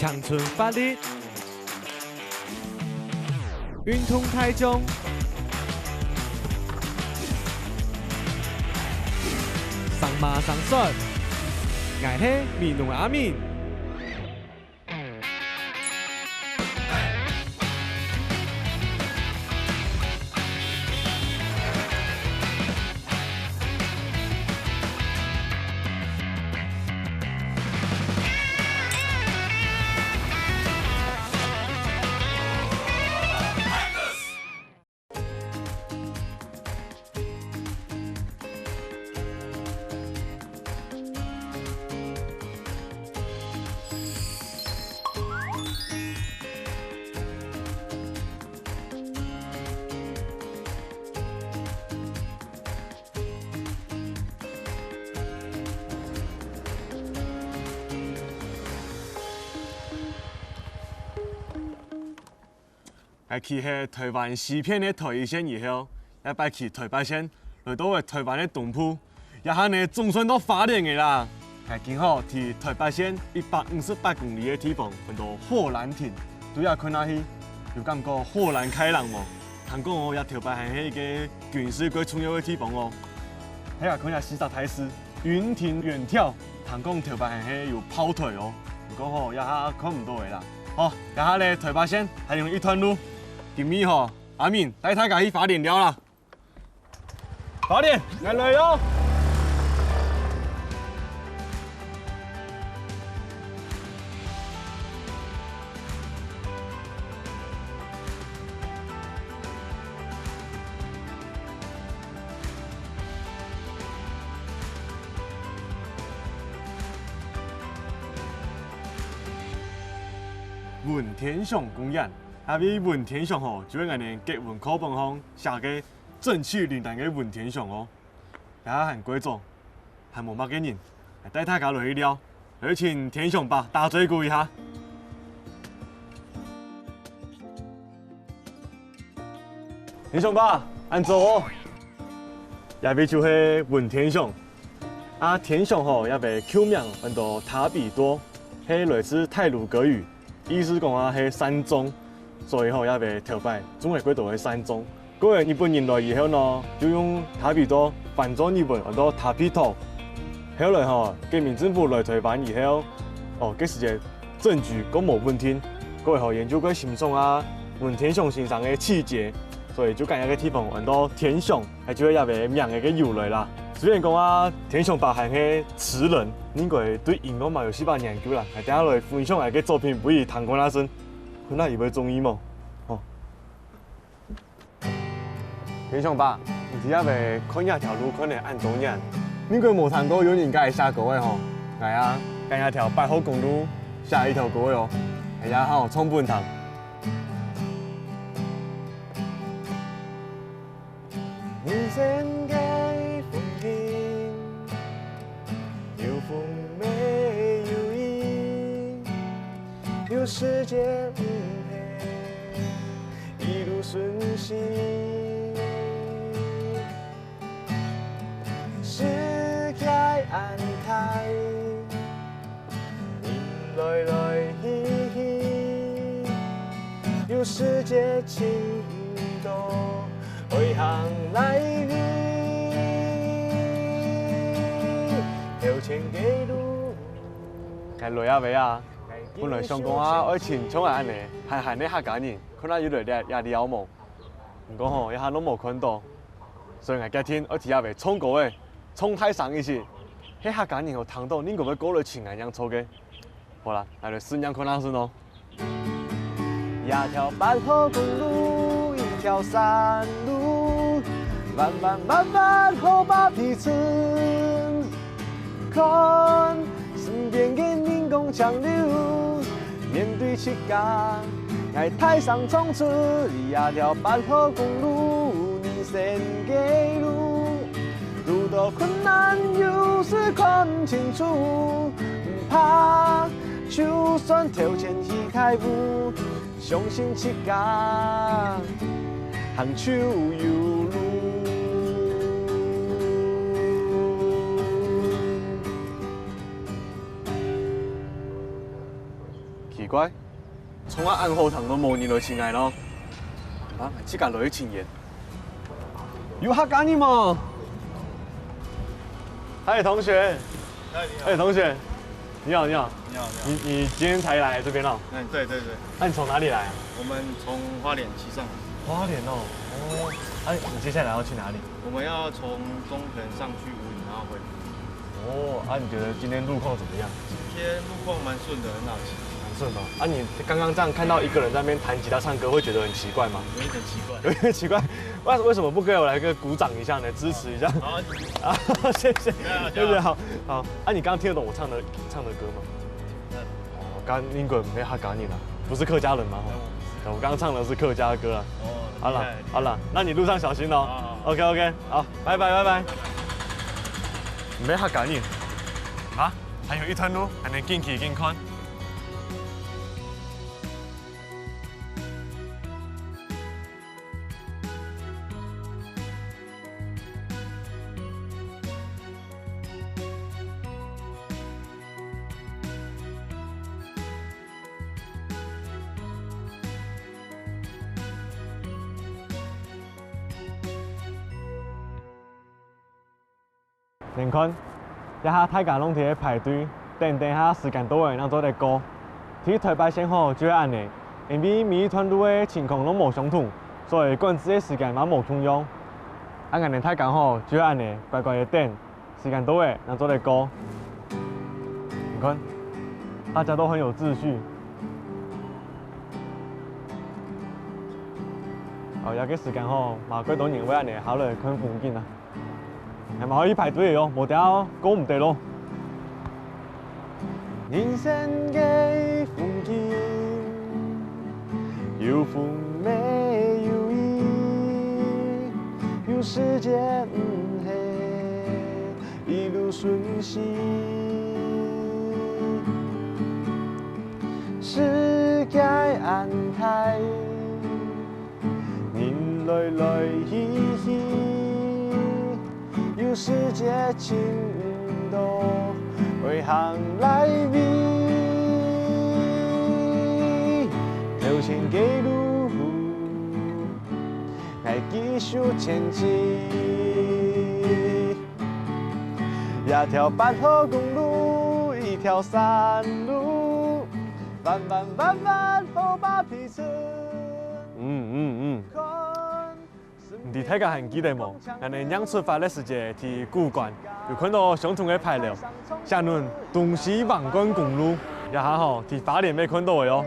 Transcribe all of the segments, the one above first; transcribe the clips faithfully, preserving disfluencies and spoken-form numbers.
青春活力，運動大眾，生馬生帥，𠊎係美濃阿明。 𠊎企係臺灣西片个台一線以後，這擺去臺北縣，來到了臺灣个東部，這下呢總算到花蓮个啦。𠊎今好在臺北縣一百五十八公里个地方，安到荷蘭亭，對這看下去，有感覺荷蘭開朗無？聽講哦，這頭擺還係一個軍事蓋重要个地方哦。係啊，看這四隻大字，雲亭遠眺，聽講頭擺還係有炮台哦。毋過吼，這下看毋到个啦。 好，這下咧臺北縣還有一段路，今晡日吼，阿明帶大家去花蓮尞啦。花蓮，𠊎來喲！ 文天祥公園，啊，這文天祥吼，就係𠊎等國文課本項寫个正氣凜然个文天祥哦。這下還蓋早，還無麼个人，來帶大家來去尞，來去請天祥伯打嘴鼓一下。 天祥伯，恁早哦！這位就係文天祥。啊，天祥吼，這位舊名安到塔比多，係來自太魯閣語，意思講啊係山中，所以吼，這位頭擺種个蓋多个山中。過來日本人來以後呢，就用塔比多翻做日文安到塔比多。後來吼，國民政府來臺灣以後，哦，該時節 政局蓋無穩定，過後研究蓋深入啊，文天祥先生个氣節，所以就將這個地方安到天祥，也就係這個名个由來啦。雖然講啊，天祥伯還係詞人，應該對音樂嘛有細把研究啦，𠊎等下來分享𠊎个作品分佢聽看啊先，看下佢會中意無？吼。 天祥伯，你在這位看這條路看了恁多年，應該無聽過有人家寫歌个吼。𠊎啊，將這條八號公路寫一條歌个哦，𠊎也好唱分你聽。 𠊎來這位啊，本來想講啊，愛請像𠊎恁呢，閒閒个客家人，看下有來這，這尞無？毋過吼，這下都無看到，所以𠊎決定愛在這位唱歌仔，唱大聲一息，係客家人有聽到，應該會過來尋𠊎仰做个。 好啦，𠊎來試聽看啊先哦。奇乖，從啊恁好聽都無人來尋𠊎咯。啊，自家來去尋人。有客家人無？嗨，同學。嗨，你好。哎，同學，你好，你好。你好，你好。你你今天才來這邊哦？哎，對對對。那你從哪裡來啊？我們從花蓮騎上來。花蓮哦，哦，哎，你接下來要去哪裡？我們要從中橫上去武嶺，然後回。哦，啊，你覺得今天路況怎麼樣？今天路況蠻順的，很好騎。蠻順的哦。啊，你剛剛這樣看到一個人在那邊彈吉他唱歌，會覺得很奇怪嗎？有一點奇怪。有點奇怪。為為什麼不給我來個鼓掌一下呢？支持一下。好，啊，謝謝，謝謝，好好。啊，你剛剛聽得懂我唱的唱的歌嗎？哦，剛英國沒客家人啊，不是客家人嗎？哦，我剛剛唱的是客家歌啊。哦，好啦，厲害，厲害。好啦，那你路上小心哦。好好好。OK OK，好，拜拜拜拜。沒客家人啊，還有一段路，還能進去進看。 你看，這下大家攏在該排隊，等等下時間到了正做得過。在臺北縣吼就係恁仔，因為每一段路个情況攏無相同，所以管制个時間嘛無共樣。啊𠊎等大家吼就係恁仔乖乖仔等，時間到了正做得過。你看，大家都很有秩序。哦，這個時間吼，嘛幾多人會恁仔下來看風景啊。 𠊎嘛愛去排隊了喲，無等下過毋得咯。人生个風景，有風也有雨，有時節毋係一路順序。世界恁大， 人來來去去，有時節尋毋到愛行哪位。頭前个路，𠊎繼續前進。這條八號公路，一條山路，彎彎彎彎好把皮 嗯嗯嗯。毋知大家還記得無？𠊎等正出發个時節，在古關有看到相同个牌樓，寫等東西橫貫公路。這下吼，在花蓮也看到个哦。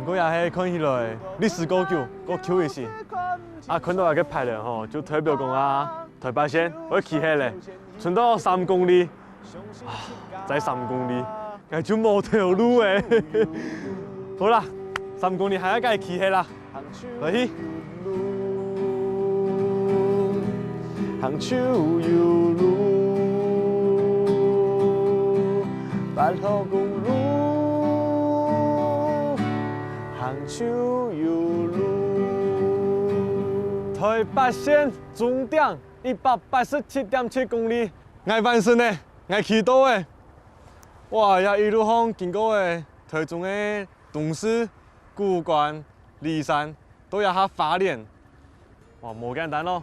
毋過也係看起來歷史較久，較舊一些。啊，看到這個牌樓吼，就代表講啊，臺北縣愛起忒了，伸到三公里。 啊，再三公里，𠊎就無頭路了。好啦，三公里還愛該起忒啦，來去。行就有路，八號公路，行就有路。臺北縣終點一百八十七點七公里，𠊎完成了！ 𠊎起到了！哇，這一路項經過个臺中个東勢、古關、梨山，到這下花蓮，哇，無簡單哦！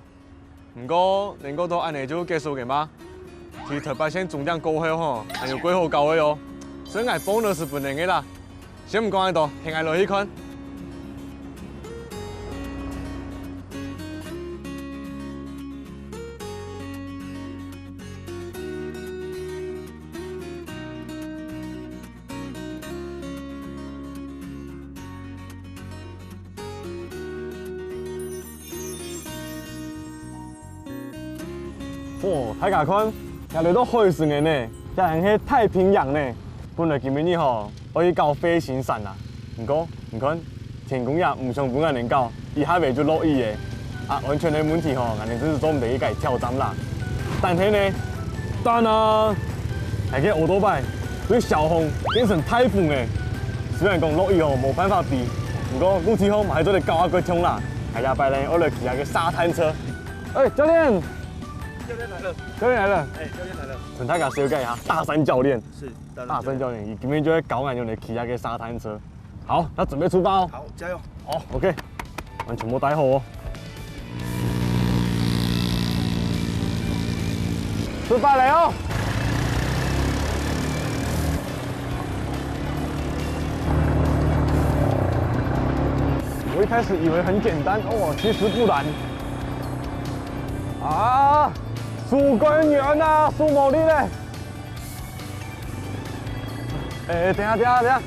毋過能夠到恁仔就結束个嗎？在臺北縣終點過後吼，還有幾好搞个哦！所以𠊎bonus分你个啦！ 先毋講恁多，跈𠊎來去看。哦，大家看，這裡都海脣个呢，這還係太平洋呢。本來今晡日吼， 愛去搞飛行傘啊。毋過，你看，天公爺毋想分𠊎等搞，一下仔就落雨了。啊，安全个問題吼，𠊎等真係做毋得去該挑戰啦。但係呢，但啊，𠊎个奧多拜對小風變成颱風了。雖然講落雨吼無辦法避，毋過陸地項嘛還做得搞啊過暢啦。𠊎這擺呢，愛來騎該个沙灘車。哎，教練！教練來了。教練來了。哎，教練來了。同大家紹介一下，大山教練。是。 大山教練，佢今晡日就會教𠊎等來騎該个沙灘車。好，那準備出發哦。好，加油！好，OK，安全帽戴好哦。出發了哦！我一開始以為很簡單哦，其實不然。啊，樹根遠啊，樹毛力嘞！ 欸，等下，等下，等下，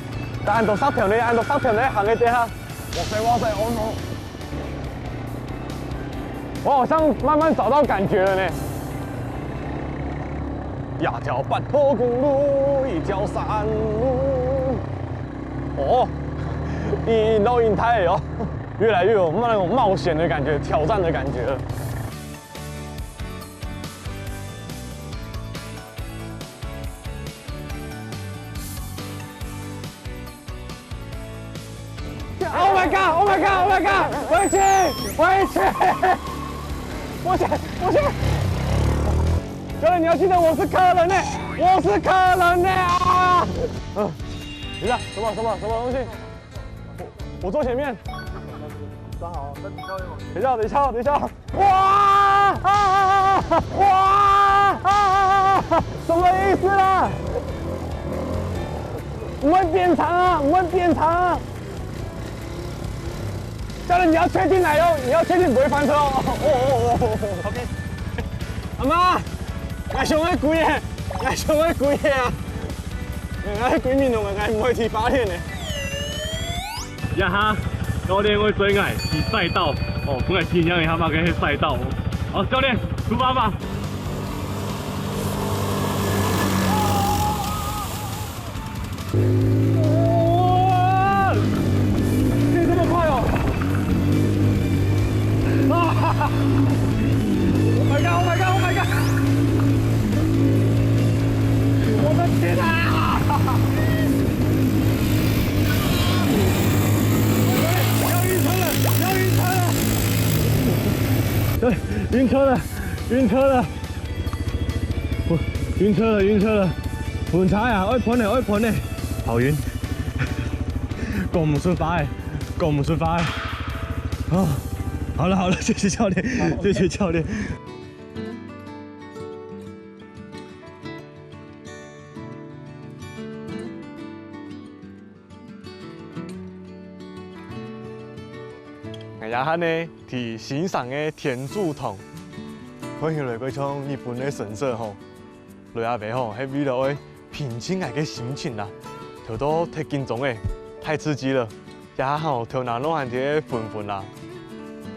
恁多石頭呢，恁多石頭呢，行个等下。哇塞，哇塞，哦no！我好像慢慢找到感覺了呢。一條北投公路，一條山路。哦，一路一帶哦，越來越有那種冒險的感覺，挑戰的感覺了。 Oh my god! Oh my god! Oh my god! 回去！回去！不行！不行！教練，你要記得我是客人呢，我是客人呢啊！嗯，等一下，什么什么什么东西？我我坐前面。抓好，身体稍微往前。等一下，等一下，等一下。 哇！啊！哇！啊！什麼意思啦？我們變長啊！我們變長啊！教練，你要確定來哦，你要確定不會翻車哦。哦哦哦哦哦。OK。阿媽，𠊎想愛歸耶，𠊎想愛歸耶啊！𠊎歸面了，𠊎毋會踢花鏈呢。 這下教練愛載𠊎去賽道，哦，分𠊎體驗一下麼个係賽道。好，教練，出發吧！哇！可以這麼快哦！啊！Oh my god! Oh my god! Oh my god! 我的天啊！要暈車了！要暈車了！對，暈車了，暈車了！不，暈車了，暈車了！穩車呀，愛噴了，愛噴了！好暈，講毋出話欸，講毋出話欸！啊，好了好了，謝謝教練，謝謝教練。 𠊎這下呢，在新城个天主堂，看起來蓋像日本个神社吼。來這位吼，係為了愛平靜𠊎个心情啦。頭到忒緊張欸，太刺激了，這下吼頭那攏還在昏昏啦。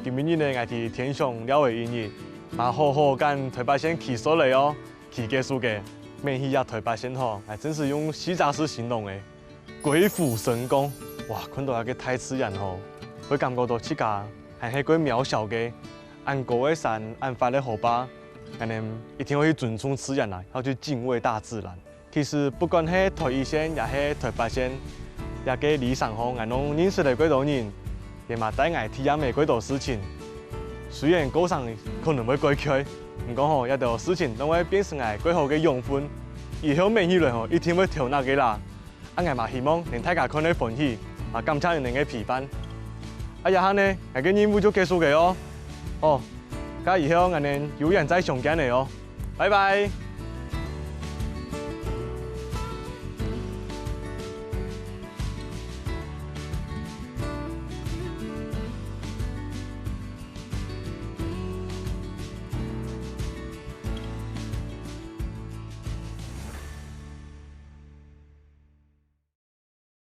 今晡日呢，𠊎在天祥尞个一日，嘛好好趕臺北線騎出來哦。 騎結束个，每一日臺北線吼，𠊎真係用四隻字形容欸，鬼斧神工。哇，看到這个大自然吼，會感覺到自家還係過渺小个，恁高个山，恁闊个河壩，𠊎等一定愛去尊重自然啊，要去敬畏大自然。其實不管係台一線也係臺北線，這个里程吼，𠊎攏認識了幾多人，也嘛帶𠊎體驗了幾多事情。 雖然過程可能會過𤸁，毋過吼，這兜事情都會變成𠊎過好个養分，以後每日來吼一定會偷懶个啦。啊𠊎嘛希望能大家看得歡喜，嘛感謝你等个陪伴。啊這下呢，𠊎个任務就結束了哦。哦，該以後𠊎等有緣再相見了哦，拜拜。